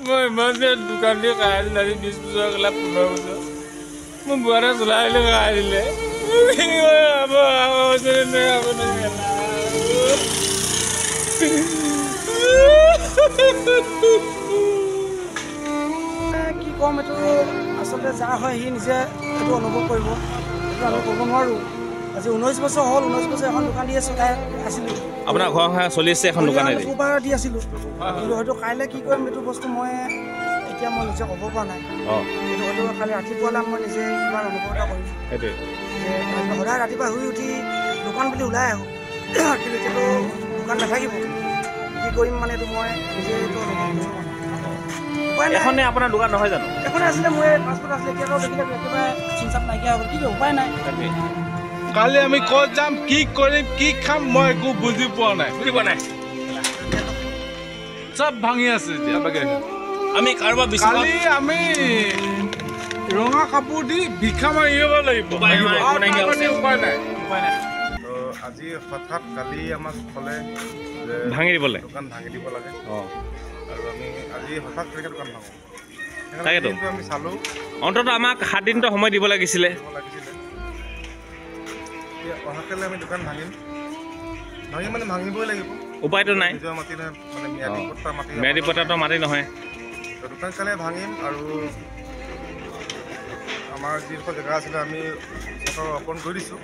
মই ইমান দিন দোকান দি খাই আছিলোঁ, আজি 20 বছৰ গ'লা, 15 বছৰ মোৰ বুঢ়াটা চলাই আহিলে, খাই দিলে। কি ক'ম, এইটো আচলতে যাৰ হয় সি নিজে এইটো অনুভৱ কৰিব, এইটো আমি ক'ব নোৱাৰোঁ। আজি 19 বছৰ হ'ল, 19 বছৰ এখন দোকান দি আছোঁ, আছিলোঁ। আপোনাৰ ঘৰ চলি আছে এখন দোকানেদি? দি আছিলোঁ, কিন্তু হয়তো কাইলৈ কি কৰিম এইটো বস্তু মই এতিয়া মই নিজে ক'ব পৰা নাই। কিন্তু হয়তো কালি ৰাতিপুৱালৈ মই নিজে কিবা অনুভৱ এটা কৰিম। সেইটোৱে যে সদায় ৰাতিপুৱা শুই উঠি দোকান বুলি ওলাই আহোঁ, কিন্তু এতিয়াতো দোকান নাথাকিব, কি কৰিম মানে এইটো মই নিজে এইটো অনুভৱ কৰিব। এখনে আপোনাৰ দোকান নহয় জানো? এখনে আছিলে, মোৰ পাছপৰ্ট আছিলে, এতিয়াতো দেখিলে একেবাৰে চিনচাপ নাইকিয়া হৈ গ'ল, কি উপায় নাই। কালি আমি ক'ত যাম, কি কৰিম, কি খাম, মই একো বুজি পোৱা নাই। বুজি পোৱা নাই, চব ভাঙি আছে এতিয়া। আমি কাৰোবাৰ কালি আমি ৰঙা কাপোৰ দি ভিক্ষা মাৰিব লাগিব, উপায় নাই। তো আজি হঠাৎ কালি আমাক ক'লে ভাঙি দিবলৈ, দোকান ভাঙি দিব লাগে। আৰু আমি আজি হঠাৎ কেনেকৈ দোকান ভাঙো? তাকেতো আমি চালোঁ, অন্ততঃ আমাক 7 দিনটো সময় দিব লাগিছিলে। অহাকালি আমি দোকান ভাঙিম, ভাঙি মানে ভাঙিবই লাগিব, উপায়টো নাই। নিজৰ মাটি নহয়, মানে ম্যাদী পট্টা মাটি, ম্যাদী পট্টাটো মাটি নহয়। দোকান কালি ভাঙিম। আৰু আমাৰ যিডোখৰ জেগা আছিলে আমি চৰকাৰক অৰ্পণ কৰি দিছোঁ।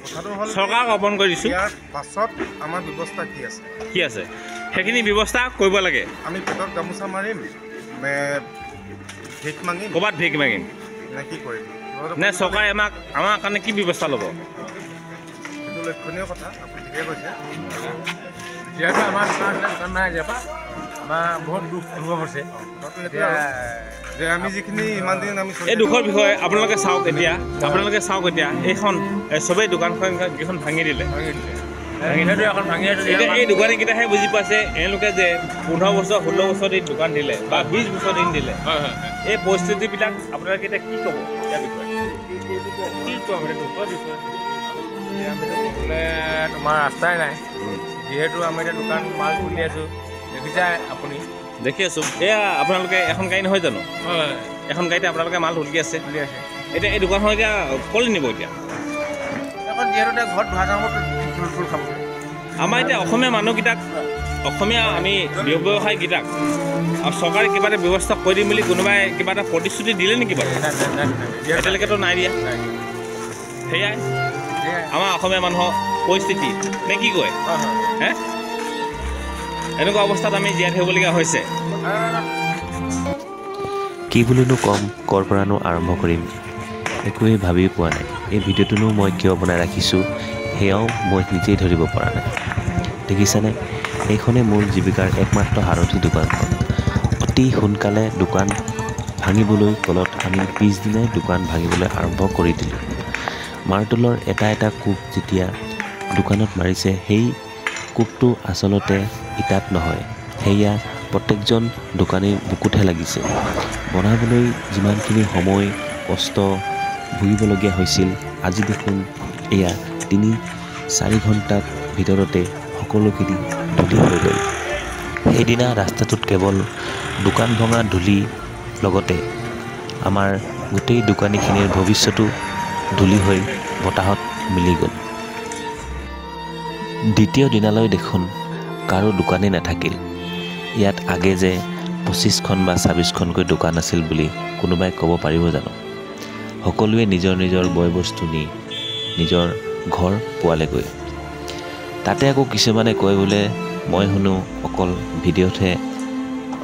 কথাটো হ'ল চৰকাৰক অৰ্পণ কৰি দিছোঁ, ইয়াৰ পাছত আমাৰ ব্যৱস্থা কি আছে, কি আছে সেইখিনি ব্যৱস্থা কৰিব লাগে। আমি পেটত গামোচা মাৰিম নে ভিক মাঙিম, ক'ৰবাত ভিক মাঙিম নে কি কৰিম, নে চৰকাৰে আমাক আমাৰ কাৰণে কি ব্যৱস্থা ল'ব, সেইটো লক্ষণীয় কথা। আপুনি ঠিকে কৈছে। যিহেতু আমাৰ দোকান নাই, এতিয়াৰ পৰা আমাৰ বহুত দুখ অনুভৱ হৈছে যে আমি যিখিনি ইমান দিন আমি এই দুখৰ বিষয়ে আপোনালোকে চাওক এতিয়া, আপোনালোকে চাওক এতিয়া এইখন চবেই দোকানখন কেইখন ভাঙি দিলে। এতিয়া এই দোকানীকেইটাহে বুজি পাইছে এওঁলোকে যে 15 বছৰ 16 বছৰ দিন দোকান দিলে বা 20 বছৰ দিন দিলে। এই পৰিস্থিতিবিলাক আপোনালোকে এতিয়া কি ক'ব ইয়াৰ বিষয়ে? কি ক'ম, এতিয়া দুখৰ বিষয়। এতিয়া আমিতো ক'বলৈ তোমাৰ ৰাস্তাই নাই, যিহেতু আমি এতিয়া দোকান মাল তুলি আছোঁ, দেখিছাই আপুনি। দেখি আছোঁ। এয়া আপোনালোকে এখন গাড়ী নহয় জানো? হয়, এখন গাড়ীতে আপোনালোকে মাল তুলি আছে। তুলি আছে। এতিয়া এই দোকানখন এতিয়া ক'লৈ নিব এতিয়া? এখন যিহেতু এতিয়া ঘৰত ধোৱা কামত তুল খাব। আমাৰ এতিয়া অসমীয়া মানুহকেইটাক, অসমীয়া আমি ব্যৱসায়ীকেইটাক আৰু চৰকাৰে কিবা এটা ব্যৱস্থা কৰি দিম বুলি কোনোবাই কিবা এটা প্ৰতিশ্ৰুতি দিলে নেকি বাৰু? এতিয়ালৈকেতো নাই দিয়া। সেয়াই আমাৰ অসমীয়া মানুহৰ পৰিস্থিতি নে কি কয়? হে, এনেকুৱা অৱস্থাত আমি জীয়াই থাকিবলগীয়া হৈছে। কি বুলিনো ক'ম, ক'ৰ পৰানো আৰম্ভ কৰিম, একোৱেই ভাবি পোৱা নাই। এই ভিডিঅ'টোনো মই কিয় বনাই ৰাখিছোঁ সেয়াও মই নিজেই ধৰিব পৰা নাই। দেখিছানে, এইখনে মোৰ জীৱিকাৰ একমাত্ৰ সাৰথি দোকানখন। অতি সোনকালে দোকান ভাঙিবলৈ ক'লত আমি পিছদিনাই দোকান ভাঙিবলৈ আৰম্ভ কৰি দিলোঁ। মাৰ্টলৰ এটা এটা কোব যেতিয়া দোকানত মাৰিছে, সেই কোবটো আচলতে ইটাত নহয়, সেয়া প্ৰত্যেকজন দোকানীৰ বুকুতহে লাগিছে। বনাবলৈ যিমানখিনি সময় কষ্ট ভুগিবলগীয়া হৈছিল, আজি দেখোন এয়া 3-4 ঘণ্টাৰ ভিতৰতে সকলোখিনি ধূলি হৈ গ'ল। সেইদিনা ৰাস্তাটোত কেৱল দোকান ভঙা ধূলি লগতে আমাৰ গোটেই দোকানীখিনিৰ ভৱিষ্যতো ধূলি হৈ বতাহত মিলি গ'ল। দ্বিতীয় দিনালৈ দেখোন কাৰো দোকানেই নাথাকিল। ইয়াত আগে যে 25খন বা 26খনকৈ দোকান আছিল বুলি কোনোবাই ক'ব পাৰিব জানো? সকলোৱে নিজৰ নিজৰ বয় বস্তু নি নিজৰ ঘৰ পোৱালেগৈ। তাতে আকৌ কিছুমানে কয় বোলে মই শুনো অকল ভিডিঅ'তহে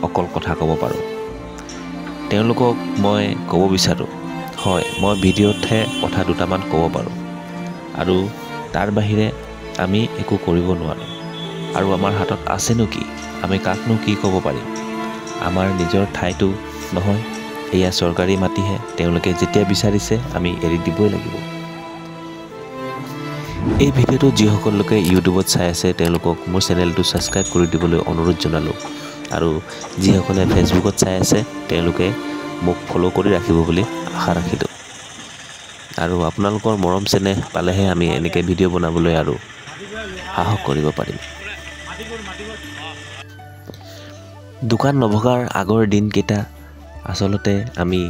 অকল কথা ক'ব পাৰোঁ। তেওঁলোকক মই ক'ব বিচাৰোঁ, হয় মই ভিডিঅ'তহে কথা দুটামান ক'ব পাৰোঁ আৰু তাৰ বাহিৰে আমি একো কৰিব নোৱাৰোঁ। আৰু আমাৰ হাতত আছেনো কি, আমি কাকনো কি ক'ব পাৰিম? আমাৰ নিজৰ ঠাইতো নহয়, এয়া চৰকাৰী মাটিহে, তেওঁলোকে যেতিয়া বিচাৰিছে আমি এৰি দিবই লাগিব। এই ভিডিঅ'টো যিসকল লোকে ইউটিউবত চাই আছে তেওঁলোকক মোৰ চেনেলটো ছাবস্ক্ৰাইব কৰি দিবলৈ অনুৰোধ জনালোঁ, আৰু যিসকলে ফেচবুকত চাই আছে তেওঁলোকে মোক ফ'ল' কৰি ৰাখিব বুলি আশা ৰাখিলোঁ। আৰু আপোনালোকৰ মৰম চেনেহ পালেহে আমি এনেকৈ ভিডিঅ' বনাবলৈ আৰু সাহস কৰিব পাৰিম। দোকান নভগাৰ আগৰ দিনকেইটা আচলতে আমি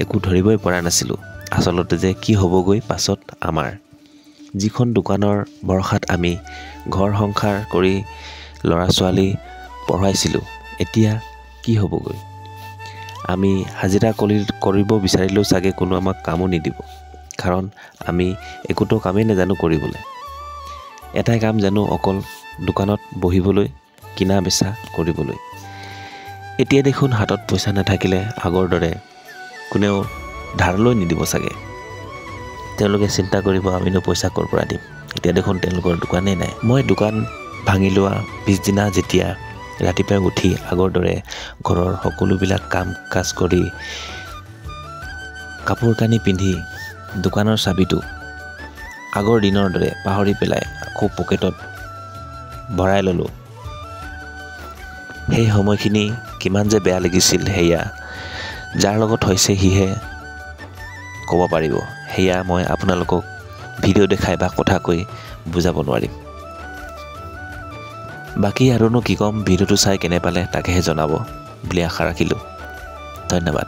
একো ধৰিবই পৰা নাছিলোঁ, আচলতে যে কি হ'বগৈ পাছত আমাৰ। যিখন দোকানৰ ভৰসাত আমি ঘৰ সংসাৰ কৰি ল'ৰা ছোৱালী পঢ়াইছিলোঁ, এতিয়া কি হ'বগৈ? আমি হাজিৰা কৰিব বিচাৰিলেও চাগে কোনো আমাক কামো নিদিব, কাৰণ আমি একোতো কামেই নাজানো কৰিবলৈ। এটাই কাম জানো, অকল দোকানত বহিবলৈ, কিনা বেচা কৰিবলৈ। এতিয়া দেখোন হাতত পইচা নাথাকিলে আগৰ দৰে কোনেও ধাৰলৈ নিদিব চাগে। তেওঁলোকে চিন্তা কৰিব আমিনো পইচা ক'ৰ পৰা দিম, এতিয়া দেখোন তেওঁলোকৰ দোকানেই নাই। মই দোকান ভাঙি লোৱা পিছদিনা যেতিয়া ৰাতিপুৱাই উঠি আগৰ দৰে ঘৰৰ সকলোবিলাক কাম কাজ কৰি কাপোৰ কানি পিন্ধি দোকানৰ চাবিটো আগৰ দিনৰ দৰে পাহৰি পেলাই আকৌ পকেটত ভৰাই ল'লোঁ, সেই সময়খিনি কিমান যে বেয়া লাগিছিল সেয়া যাৰ লগত হৈছে সিহে ক'ব পাৰিব। সেয়া মই আপোনালোকক ভিডিঅ' দেখাই বা কথা কৈ বুজাব নোৱাৰিম। বাকী আৰুনো কি ক'ম, ভিডিঅ'টো চাই কেনে পালে তাকেহে জনাব বুলি আশা ৰাখিলোঁ। ধন্যবাদ।